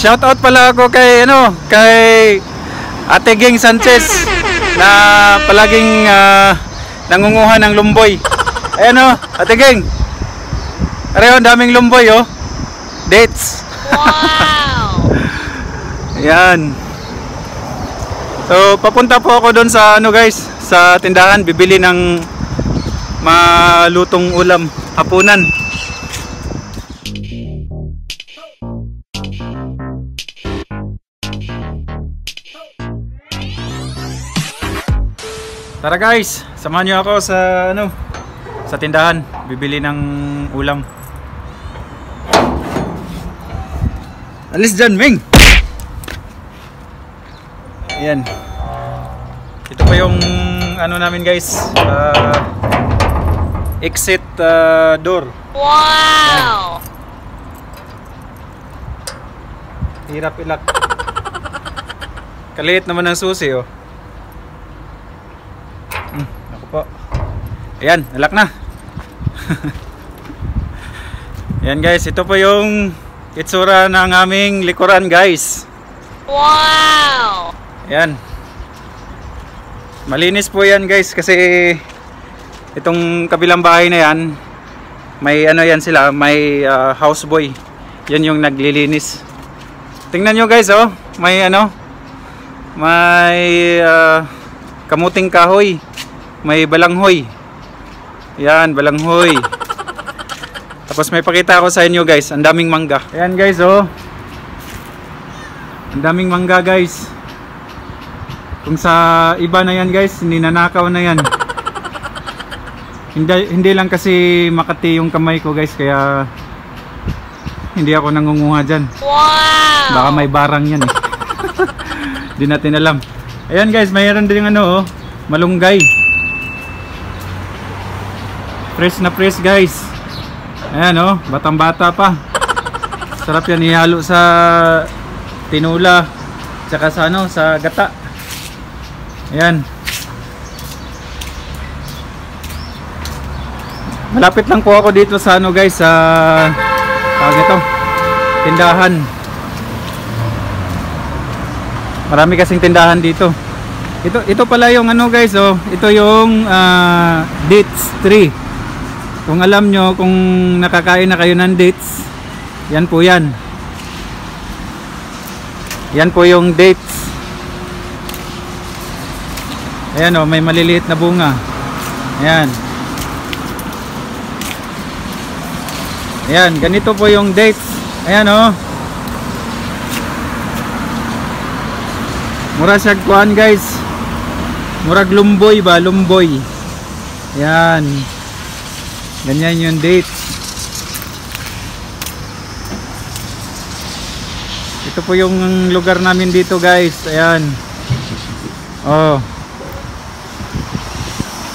Shout out pala ako kay kay Ate Ging Sanchez na palaging nangunguha ng lumboy. Ayan Ate Ging. Areho, daming lumboy Dates. Wow. Yan. So papunta po ako doon sa guys, sa tindahan, bibili ng malutong ulam hapunan. Tara guys, samahan niyo ako sa sa tindahan, bibili ng ulam. Alis dyan, Ming! Ayan. Ito pa yung namin guys, exit door. Wow! Ayan. Hirap ilak. Kaliit naman ng susi Ako po. Ayan, nalak na. Ayan guys, ito po yung itsura ng aming likuran guys. Wow! Ayan. Malinis po yan guys kasi itong kabilang bahay na yan, may yan sila, may houseboy. Yan yung naglilinis. Tingnan nyo guys may may kamuting kahoy, may balanghoy. Yan, balanghoy. Tapos may pakita ako sa inyo guys, ang daming mangga. Ayan guys ang daming mangga guys. Kung sa iba na yan guys, ninanakaw na yan. Hindi lang kasi Makati yung kamay ko guys, kaya hindi ako nangunguha dyan. Wow! Baka may barang yan Di natin alam. Ayan guys, mayroon din malunggay. Fresh na fresh guys. Ayan batang bata pa. Sarap yan ihalo sa tinula, tsaka sa gata. Ayan. Malapit lang po ako dito sa guys, sa tindahan. Marami kasing tindahan dito. Ito pala yung guys ito yung dates tree. Kung alam nyo, kung nakakain na kayo ng dates, yan po yan. Yan po yung dates. Ayan may maliliit na bunga. Ayan. Ayan, ganito po yung dates. Ayan mura siya kuan guys. Murag lumboy ba? Lumboy. Ayan. Ganyan yung dates. Ito po yung lugar namin dito guys. Ayan.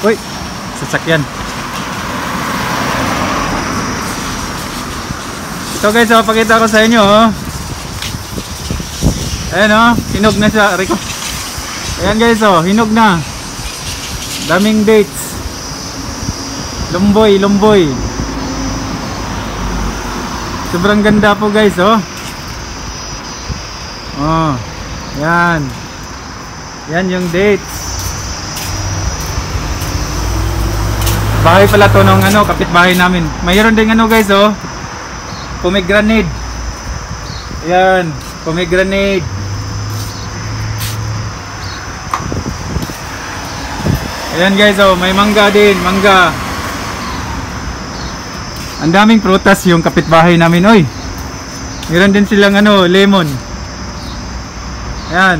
Uy, sasakyan. Ito guys, pakita ko sa inyo Ayan hinog na siya, Rico. Ayan guys hinog na. Daming dates. Lumboy. Sobrang ganda po guys yan. Yan yung dates. Bahay pala to ng kapitbahay namin. Mayroon din guys pomegranate. Ayan, pomegranate. Ayan guys may mangga din, mangga. Ang daming prutas yung kapitbahay namin Mayroon din silang lemon. Ayan.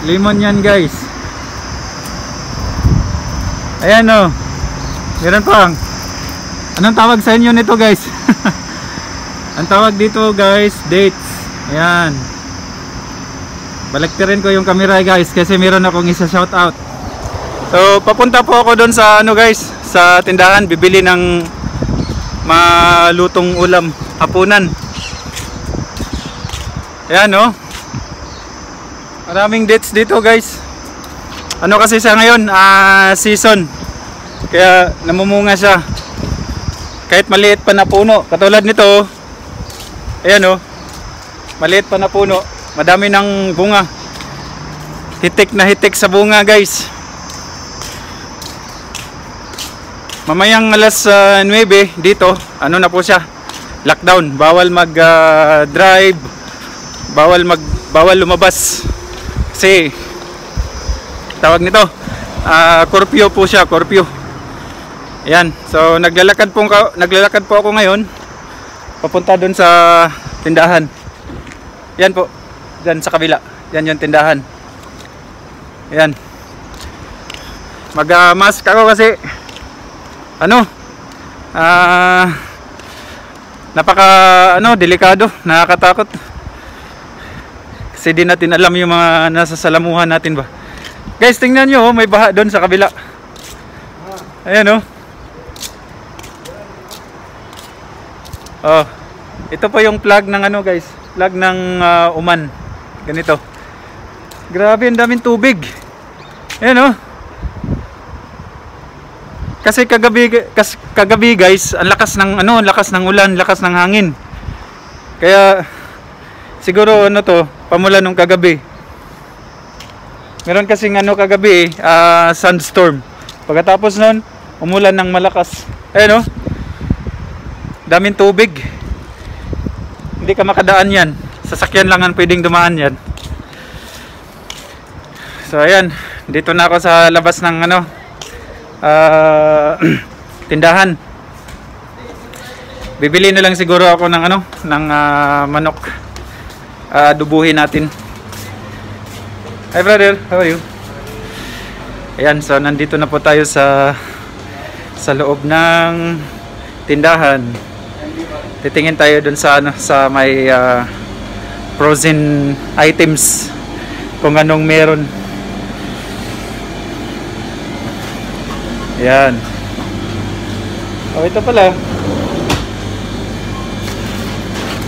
Lemon yan guys. Ayan meron pang. Anong tawag sa inyo nito guys? Ang tawag dito guys, dates. Ayan. Balaktirin ko yung camera guys kasi meron akong isa shout out. So papunta po ako doon sa guys, sa tindahan, bibili ng malutong ulam hapunan. Ayan maraming dates dito guys. Kasi siya ngayon season, kaya namumunga siya kahit maliit pa na puno. Katulad nito Ayan oh. Maliit pa na puno. Madami ng bunga. Hitik na hitik sa bunga guys. Mamayang alas 9 dito, ano na po siya, lockdown, bawal mag drive, bawal lumabas. Kasi tawag nito, curfew po siya, curfew. Ayan, so naglalakad po ako ngayon papunta doon sa tindahan. Yan po, diyan sa kabila. Yan yung tindahan. Ayan. Mag-mask ako kasi delikado, nakakatakot. Kasi di natin alam yung mga nasa salamuhan natin ba. Guys, tingnan nyo, may baha doon sa kabila. Ayan oh. Oh, ito po yung plug ng guys, plug ng Uman. Ganito. Grabe, ang daming tubig. Ayan oh. Kasi kagabi guys, ang lakas ng ulan, lakas ng hangin. Kaya siguro pamulan nung kagabi. Meron kasing kagabi sandstorm. Pagkatapos nun, umulan ng malakas. Ayun daming tubig. Hindi ka makadaan yan. Sasakyan lang ang pwedeng dumaan yan. So ayan, dito na ako sa labas ng tindahan. Bibili na lang siguro ako ng manok. Dubuhin natin. Hi brother, how are you? Ayan, so nandito na po tayo sa loob ng tindahan. Titingin tayo dun sa may frozen items kung anong meron. Ayan. Oh, ito pala.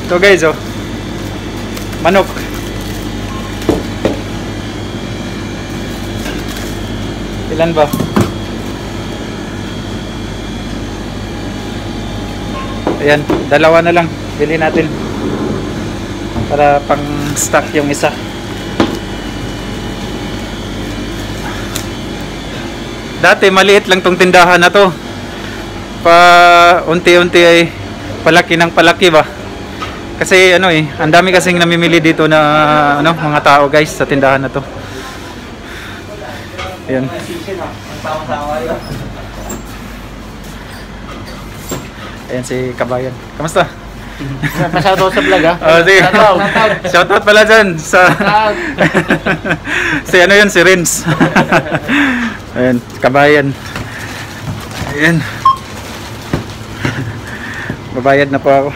Ito guys, manok. Ilan ba? Ayan, dalawa na lang. Bili natin. Para pang stock yung isa. Dati maliit lang tong tindahan na to. Unti-unti ay palaki ng palaki ba. Kasi ang dami kasing namimili dito na mga tao guys sa tindahan na to. Ayan. Ayan si Kabayan. Kamusta? Shoutout sa vlog Oh, sige. Shoutout pala dyan sa si si Renz. Ayan, Kabayan. Ayan. Babayad na po ako.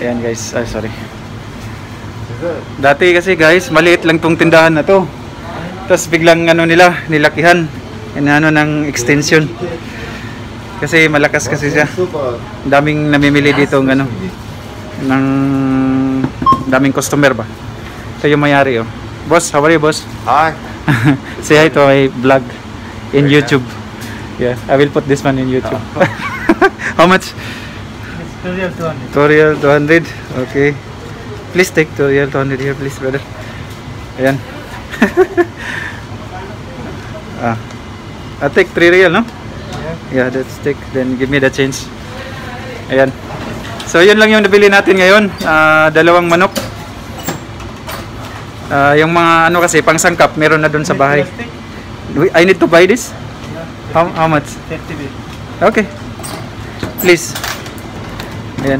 Ayan guys, sorry. Dati kasi guys, maliit lang tong tindahan na to. Tapos biglang nilakihan. Ng extension. Kasi malakas kasi siya. Daming namimili dito ng daming customer ba. Ito yung mayari Boss, how are you boss? Hi. Say hi to my vlog in YouTube. Yeah, I will put this one in YouTube. How much? Tutorial 200. Okay. Please take tutorial 200 here please brother. Ayan. I'll take 3 real, no? Yeah, that's take. Then give me the change. Ayan. So yun lang yung nabili natin ngayon. Dalawang manok. Yung mga kasi pangsangkap meron na dun sa bahay. I need to buy this? How much? 30. Okay. Please. Ayan.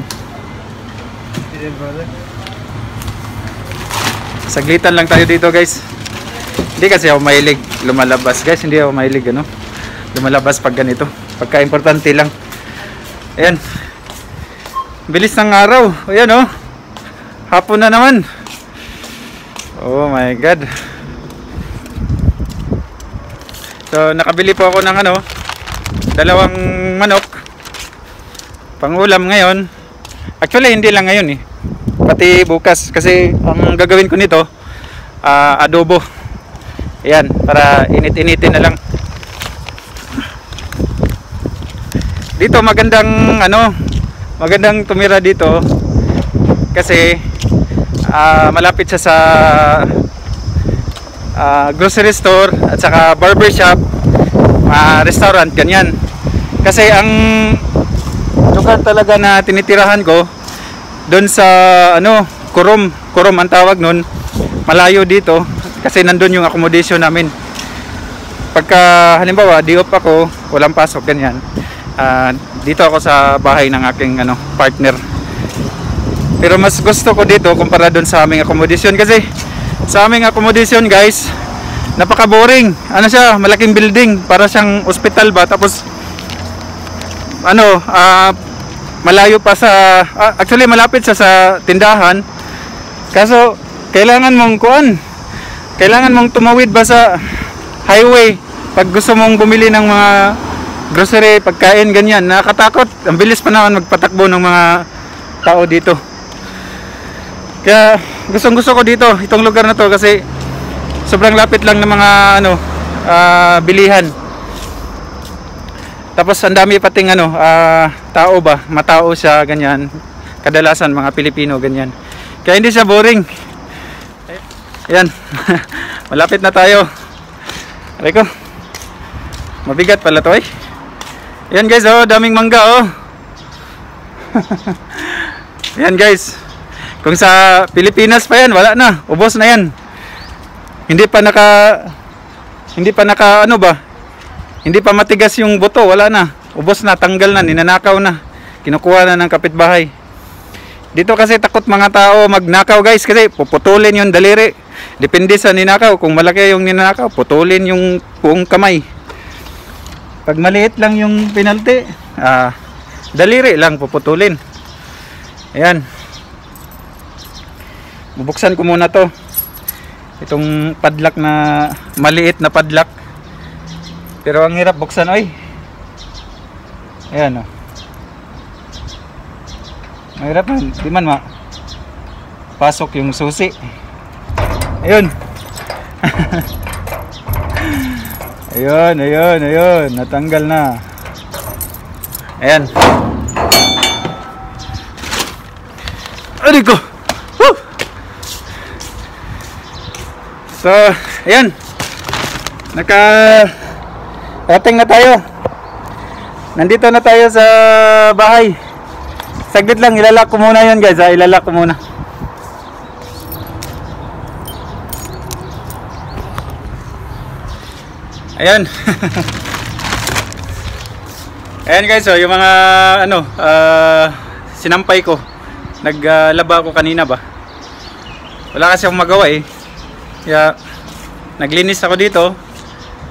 Saglitan lang tayo dito guys. Hindi kasi ako mahilig lumalabas guys. Hindi ako mahilig lumalabas pag ganito. Pagka importante lang. Ayan. Bilis ng araw. Ayan hapon na naman. Oh my god. So nakabili po ako ng dalawang manok pangulam ngayon. Actually hindi lang ngayon pati bukas kasi ang gagawin ko nito adobo. Ayan, para init-initin na lang. Dito magandang magandang tumira dito kasi malapit siya sa grocery store at saka barber shop, restaurant, ganyan. Kasi ang lugar talaga na tinitirahan ko doon sa Kurom ang tawag nun, malayo dito kasi nandun yung accommodation namin. Pagka halimbawa di off ako, walang pasok, ganyan, dito ako sa bahay ng aking partner. Pero mas gusto ko dito kumpara doon sa aming accommodation kasi sa aming accommodation, guys, napaka boring. Siya, malaking building, para siyang ospital ba, tapos malayo pa sa actually malapit siya sa tindahan. Kaso kailangan mong tumawid ba sa highway pag gusto mong bumili ng mga grocery, pagkain, ganyan. Nakakatakot. Ang bilis pa naman magpatakbo ng mga tao dito. Kaya gustong-gusto ko dito, itong lugar na to, kasi sobrang lapit lang ng mga bilihan. Tapos ang dami pating tao ba, matao siya, ganyan. Kadalasan mga Pilipino, ganyan. Kaya hindi siya boring. Ayan. Malapit na tayo. Aray ko. Mabigat pala to eh. Ayan guys, daming mangga Ayan guys. Kung sa Pilipinas pa yan, wala na. Ubos na yan. Hindi pa hindi pa matigas yung buto, wala na. Ubos na, tanggal na, ninanakaw na. Kinukuha na ng kapitbahay. Dito kasi takot mga tao magnakaw guys, kasi puputulin yung daliri. Depende sa ninakaw. Kung malaki yung ninakaw, putulin yung buong kamay. Pag maliit lang yung penalty, daliri lang puputulin. Ayan. Bubuksan ko muna to. Itong padlock na maliit na padlock. Pero ang hirap buksan, oy. Ayan mahirap man, di man pasok yung susi. Ayun. ayun, natanggal na. Ayan. Aray ko. Woo! So, ayan. Rating na tayo. Nandito na tayo sa bahay. Saglit lang, ilalak ko muna yun guys, ilalak ko muna. Ayan. Ayan guys, yung mga sinampay ko. Naglaba ako kanina ba. Wala kasi akong magawa eh. Kaya naglinis ako dito.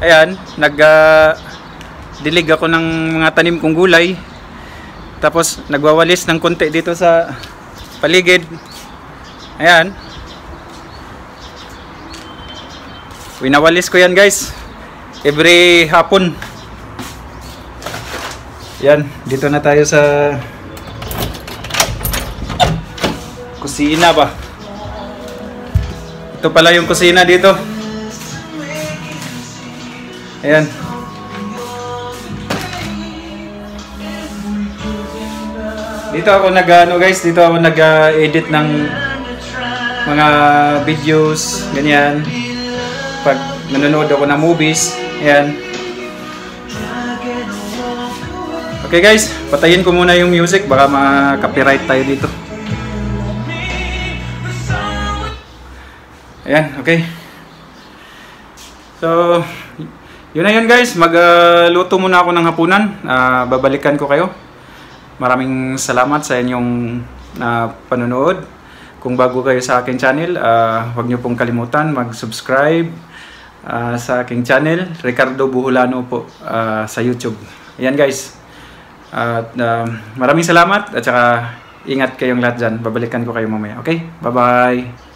Ayan, dilig ako ng mga tanim kong gulay. Tapos nagwawalis ng konti dito sa paligid. Ayan. Winawalis ko yan guys. Every hapon. Yan, dito na tayo sa kusina ba. Ito pala yung kusina dito. Ayan. Dito ako dito ako nag-edit ng mga videos, ganyan. Pag nanonood ako ng movies, ayan. Okay guys, patayin ko muna yung music, baka ma-copyright tayo dito. Ayan, okay. So, yun na yun guys, magluto muna ako ng hapunan. Babalikan ko kayo. Maraming salamat sa inyong panonood. Kung bago kayo sa aking channel, huwag niyo pong kalimutan mag-subscribe sa aking channel, Ricardo Buholano po, sa YouTube. Ayan guys. At maraming salamat at saka ingat kayong lahat dyan. Babalikan ko kayo mamaya. Okay? Bye-bye!